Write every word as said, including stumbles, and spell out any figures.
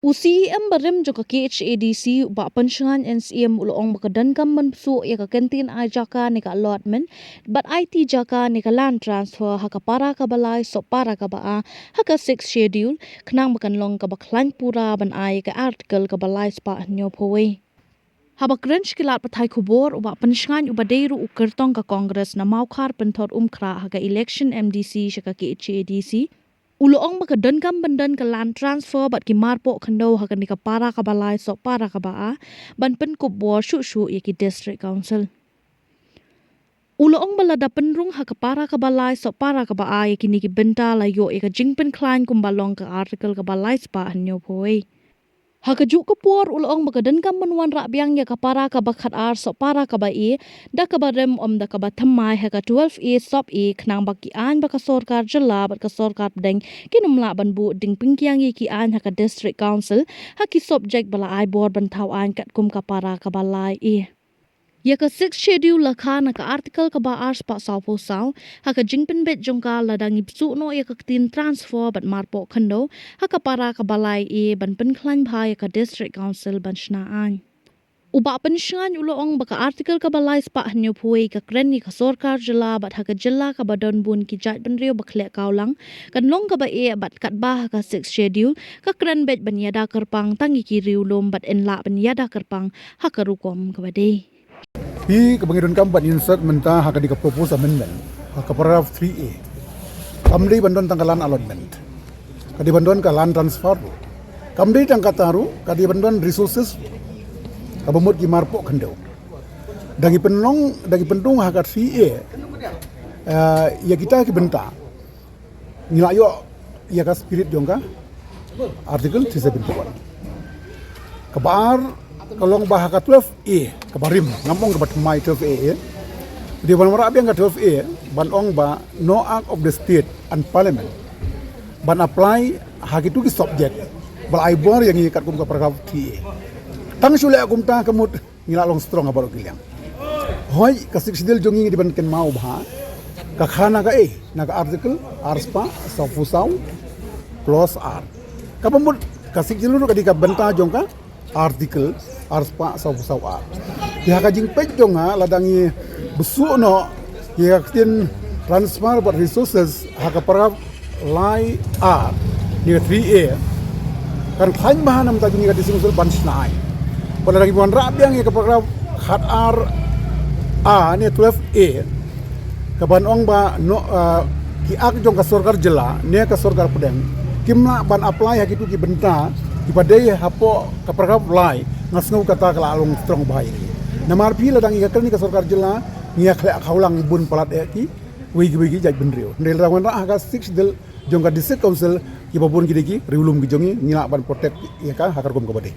U C E M barim jong ka K H A D C, u Bah Pynshngain N C M, u la ong ba ka donkam ban pynsuh ïa ka kyntien ai jaka ne ka allotment bad aiti jaka ne ka land transfer ha ka para kaba lai soh para kaba ar ha ka Sixth Schedule, khnang ba kan long kaba khlaiñ pura ban ai ïa ka Article kaba lai spah hynñiewphew wei. Haba kren sha ki lad pathai khubor, u Bah Pynshngain, uba dei ruh u kyrtong ka Congress na Mawkhar Pynthorumkhrah ha ka election M D C sha ka K H A D C, u la ong ba ka donkam ban don ka land transfer bad ki marpoh khyndew ha kane ka para kaba lai soh para kaba ar ban pynkup bor shuh shuh ïa ki District Council. U la ong ba lada pynrung ha ka para kaba lai soh para kaba ar ïa kine ki bynta, la ïoh ïa ka jingpynkhlaiñ kumba long ka Article kaba lai spah hynñiewphew wei. Ha kajuh ka por, u la ong ba ka donkam ban wanrah biang ïa ka para kaba khat ar soh para kaba e da kaba rim ym da kaba thymmai ha ka twelve A sub A, khnang ba ki aiñ ba ka sorkar jylla bad ka sorkar pdeng kin ym lah ban buh ding pynkiang ïa ki aiñ ha ka District Council ha ki subject ba la ai bor ban thaw aiñ katkum ka para kaba lai e. Ïa ka Sixth Schedule la kha na ka Article kaba ar spah sawphew saw ha ka jingpynbeit jong ka lada ngi pynsuh noh ïa ka ktien transfer bad marpoh khyndew ha ka para kaba lai e ban pynkhlaiñ bha ïa ka District Council ban shna aiñ. U Bah Pynshngain u la ong ba ka Article kaba lai spah hynñiewphew wei ka kren ïa ka sorkar jylla bad ha ka jylla kaba don bun ki jaitbynriew ba khleh kawlang, kan long kaba eh bad katba ha ka Sixth Schedule ka kren beit ban ïada kyrpang tang ïa ki riewlum bad yn lah ban ïada kyrpang ha ka rukom kaba dei. Phi, kaba ngi donkam ban insert mynta ha kane ka proposed amendment ha ka paragraph three A, kam dei ban don tang ka land allotment, ka dei ban don ka land transfer ruh. Kam dei tang kata ruh, ka dei ban don resources ruh, kaba mut ki marpoh khyndew. Da ngi pynlong, da ngi pynrung ha ka three A, eh, ïa kita ki bynta, ngi la ïoh ïa ka spirit jong ka Article three seventy-one. Kaba ar ka long ba ha ka twelve A, kaba rim, ngam ong kaba thymmai, twelve A, eh. Dei ban wanrah biang ka twelve A ban ong ba no act of the state and parliament ban apply ha kitu ki subject ba la ai bor ïa ngi katkum ka paragraph three A. Tang shu leh kumta ka mut ngi la long strong ha baroh ki liang. Hooid, ka Sixth Schedule jong ngi ngi dei ban kynmaw bha, ka kha na kaei, na ka Article ar spah sawphew saw, clause ar. Kaba mut ka Sixth Schedule ruh ka dei ka bynta jong ka Article ar spah sawphew saw ar. Te ha ka jingpeit jong nga, lada ngi pynsuh noh ïa ka ktien transfer bad resources ha ka paragraph lai ar ne three A, kan khlaiñ bha na ka bynta jong ngi ka District Council ban shna aiñ. Bad lada ngi wanrah biang ïa ka paragraph khat ar A ne twelve A, kaban ong ba no, ah, ki act jong ka sorkar jylla ne ka sorkar pdeng kim lah ban apply ha kitu ki bynta kiba dei hapoh ka paragraph lai, nga sngew kata ka la long strong bha ïa ngi. Namar phi, lada ngi ïakren ïa ka sorkar jylla, ngi ïakhleh khawlang bun palat ïa kiwei kiwei ki jaitbynriew. Hynrei lada wanrah ha ka Sixth Schedule jong ka District Council, kiba bun ki dei ki riewlum ki jong ngi, ngi lah ban protect ïa ka ha ka rukom kaba dei.